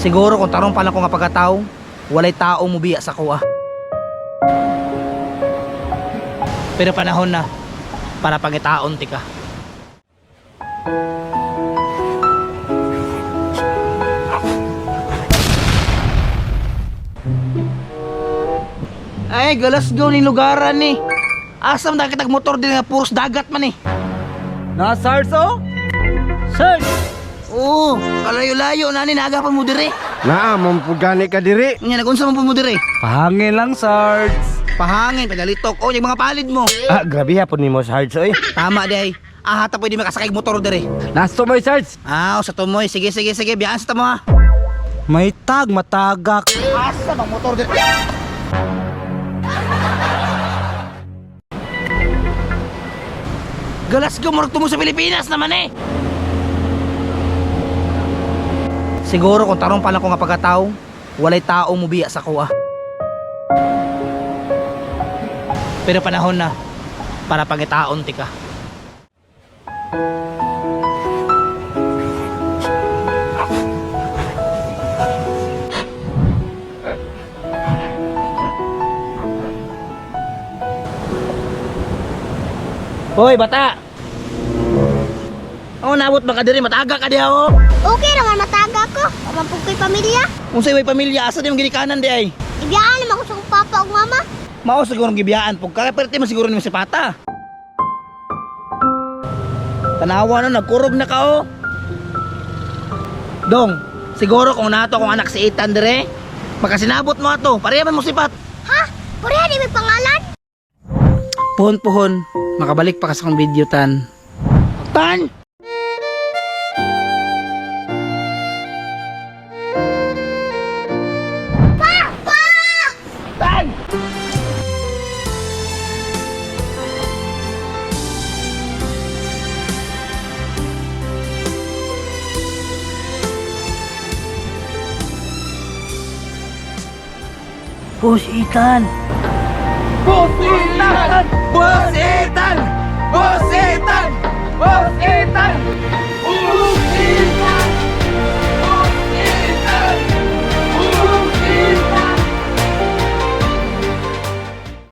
Siguro kung tarong pa lang ko nga pagkatao, walay tao mubiya sa kuha. Pero panahon na para pangitaon ti ka. Ay, galas go ni lugaran ni. Asam na kitag motor din nga puros dagat man eh. Na Sarge oh? Sarge! Oo, kalayo-layo na ni naga pa mo dire. Naa, mampugani ka diri. Nya nagunsa man po mo dire? Pahangin lang, Sarge. Pahangin, padalitok. O, yung mga palid mo. Ah, grabe hapon nimo Sarge oy. Tama di ay. Ah, hata pwede makasakay og motor dire. Nasto mo, Sarge. Ah, sa tumoy. Sige, sige, sige. Biyaan sa tamo ha. May tag, matagak. Asa bang motor dire? Galas ko, murag tumo sa Pilipinas naman eh. Siguro kung tarong pa lang ko nga pagkatao, walay tao mubiya sa kuha. Pero panahon na para pangitaon ti ka. Hoy, bata! Oh, nabot ba ka diri? Mataga ka diha oh. Okay naman mataga ko. Pamampug ko'y pamilya. Unsay way pamilya asa di mo ginikanan di ay? Ibiyaan naman ko sa akong papa ug mama. Mao siguro ang gibiyaan pug ka perti man siguro nimo si pata. Tanawa no nagkurog na ka oh. Dong, siguro kung nato akong anak si Ethan dire, makasinabot mo ato, pareha man mo sipat. Ha? Pareha di may pangalan? Puhon puhon, makabalik pa ka sa akong video tan. Tan! Tan! Boss Ethan! Boss Ethan! Boss Ethan! Boss Ethan! Boss Ethan!